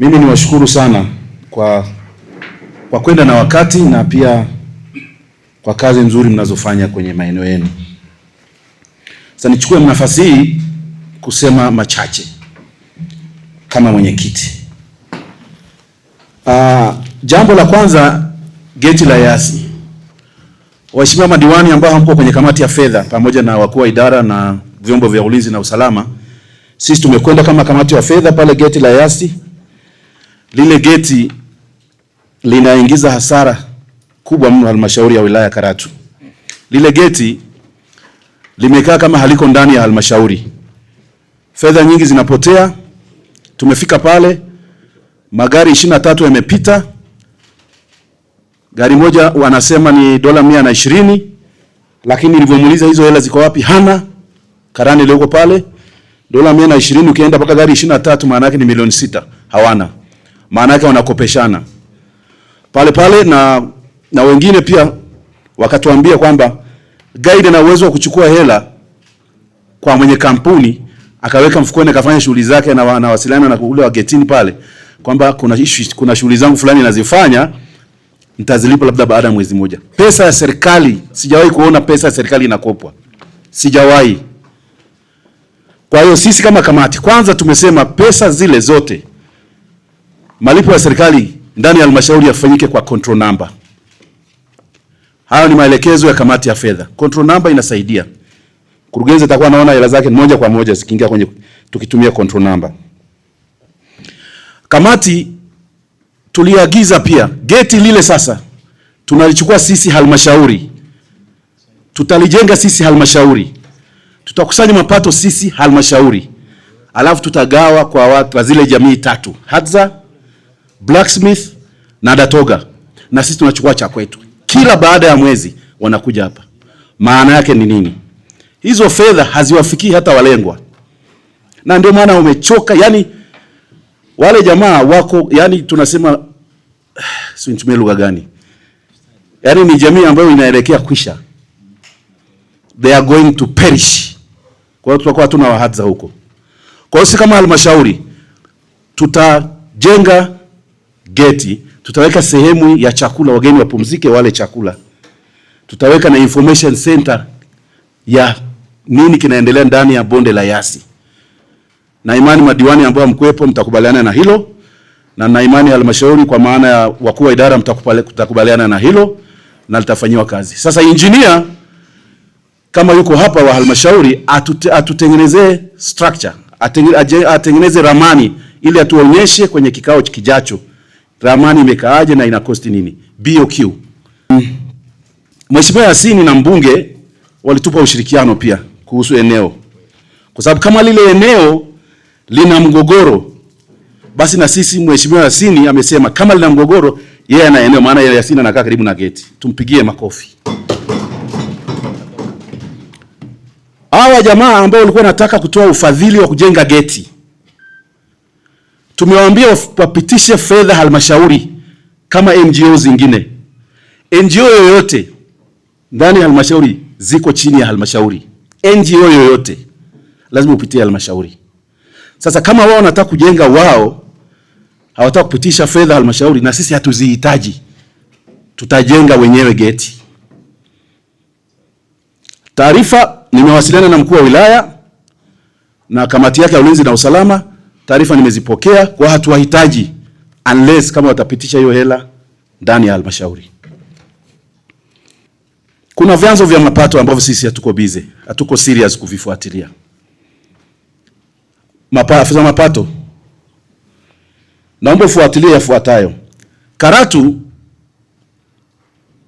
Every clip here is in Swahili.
Mimi niwashukuru sana kwa kwenda na wakati na pia kwa kazi nzuri mnazofanya kwenye maeneo yenu. Sasa nichukue nafasi hii kusema machache kama mwenyekiti. Jambo la kwanza, geti la Eyasi. Waheshimiwa madiwani ambao hamko kwenye kamati ya fedha pamoja na wakuu wa idara na vyombo vya ulinzi na usalama, sisi tumekwenda kama kamati ya fedha pale geti la Eyasi. Lile geti linaingiza hasara kubwa mno halmashauri ya wilaya Karatu. Lile geti limekaa kama haliko ndani ya halmashauri, fedha nyingi zinapotea. Tumefika pale magari 23 yamepita, gari moja wanasema ni dola 120, lakini nilivyomuuliza hizo hela ziko wapi, hana karani ile pale dola 120, ukienda mpaka gari 23 maana yake ni milioni 6, hawana. Maana yake wanakopeshana pale pale, na wengine pia wakatuambia kwamba guide ana uwezo wa kuchukua hela kwa mwenye kampuni akaweka mfukoni akafanya shughuli zake, na wanawasiliana na ule wa getini pale kwamba kuna issue, kuna shughuli zangu fulani nazifanya nitazilipa labda baada ya mwezi mmoja. Pesa ya serikali, sijawahi kuona pesa ya serikali inakopwa, sijawahi. Kwa hiyo sisi kama kamati, kwanza tumesema pesa zile zote, malipo ya serikali ndani ya halmashauri yafanyike kwa control number. Hayo ni maelekezo ya kamati ya fedha. Control number inasaidia. Mkurugenzi atakuwa anaona hela zake moja kwa moja zikiingia kwenye, tukitumia control number. Kamati tuliagiza pia geti lile sasa tunalichukua sisi halmashauri, tutalijenga sisi halmashauri, tutakusanya mapato sisi halmashauri, alafu tutagawa kwa watu wa zile jamii tatu, Hadza, Blacksmith na Datoga, na sisi tunachukua cha kwetu. Kila baada ya mwezi wanakuja hapa. Maana yake ni nini? Hizo fedha haziwafikii hata walengwa, na ndio maana umechoka. Yani wale jamaa wako, yani tunasema si nitumie lugha gani? Yani ni jamii ambayo inaelekea kwisha, they are going to perish. Kwa hiyo tutakuwa hatuna wahadza huko. Kwa hiyo sisi kama halmashauri tutajenga geti, tutaweka sehemu ya chakula, wageni wapumzike wale chakula, tutaweka na information center ya nini kinaendelea ndani ya bonde la Eyasi. Na imani madiwani ambao mkwepo mtakubaliana na hilo, na imani halmashauri kwa maana ya wakuu wa idara mtakubaliana na hilo na litafanyiwa kazi. Sasa engineer kama yuko hapa wa halmashauri atutengenezee structure, atengeneze ramani ili atuonyeshe kwenye kikao kijacho ramani imekaaje na ina cost nini. BOQ. Mheshimiwa Yasini na mbunge walitupa ushirikiano pia kuhusu eneo, kwa sababu kama lile eneo lina mgogoro, basi na sisi Mheshimiwa Yasini amesema kama lina mgogoro, yeye ana eneo, maana Yasini anakaa karibu na geti. Tumpigie makofi. Hawa jamaa ambao walikuwa wanataka kutoa ufadhili wa kujenga geti, tumewaambia wapitishe fedha halmashauri kama NGO zingine. NGO yoyote ndani ya halmashauri ziko chini ya halmashauri. NGO yoyote lazima upitie halmashauri. Sasa kama wao wanataka kujenga, wao hawataka kupitisha fedha halmashauri, na sisi hatuzihitaji, tutajenga wenyewe geti. Taarifa, nimewasiliana na mkuu wa wilaya na kamati yake ya ulinzi na usalama. Taarifa nimezipokea, kwa hatuwahitaji unless kama watapitisha hiyo hela ndani ya halmashauri. Kuna vyanzo vya mapato ambavyo sisi hatuko busy, hatuko serious kuvifuatilia. Afisa mapato, naomba ufuatilie yafuatayo. Karatu,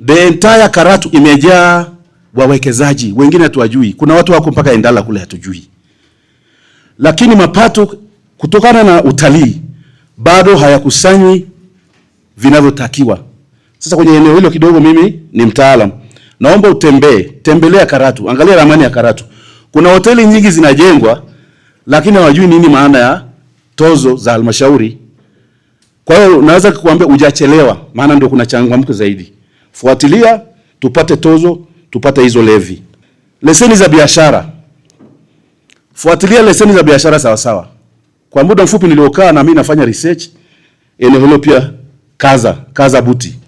the entire Karatu imejaa wawekezaji, wengine hatuwajui. Kuna watu wako mpaka Endala kule hatujui. Lakini mapato kutokana na utalii bado hayakusanywi vinavyotakiwa. Sasa kwenye eneo hilo kidogo mimi ni mtaalam. Naomba utembee, tembelea Karatu, angalia ramani ya Karatu. Kuna hoteli nyingi zinajengwa lakini hawajui nini maana ya tozo za halmashauri. Kwa hiyo naweza kukuambia hujachelewa, maana ndio kuna changamoto zaidi. Fuatilia tupate tozo, tupate hizo levi. Leseni za biashara. Fuatilia leseni za biashara sawa sawa. Kwa muda mfupi niliokaa na mimi nafanya research, Eneo hilo pia kaza kaza buti.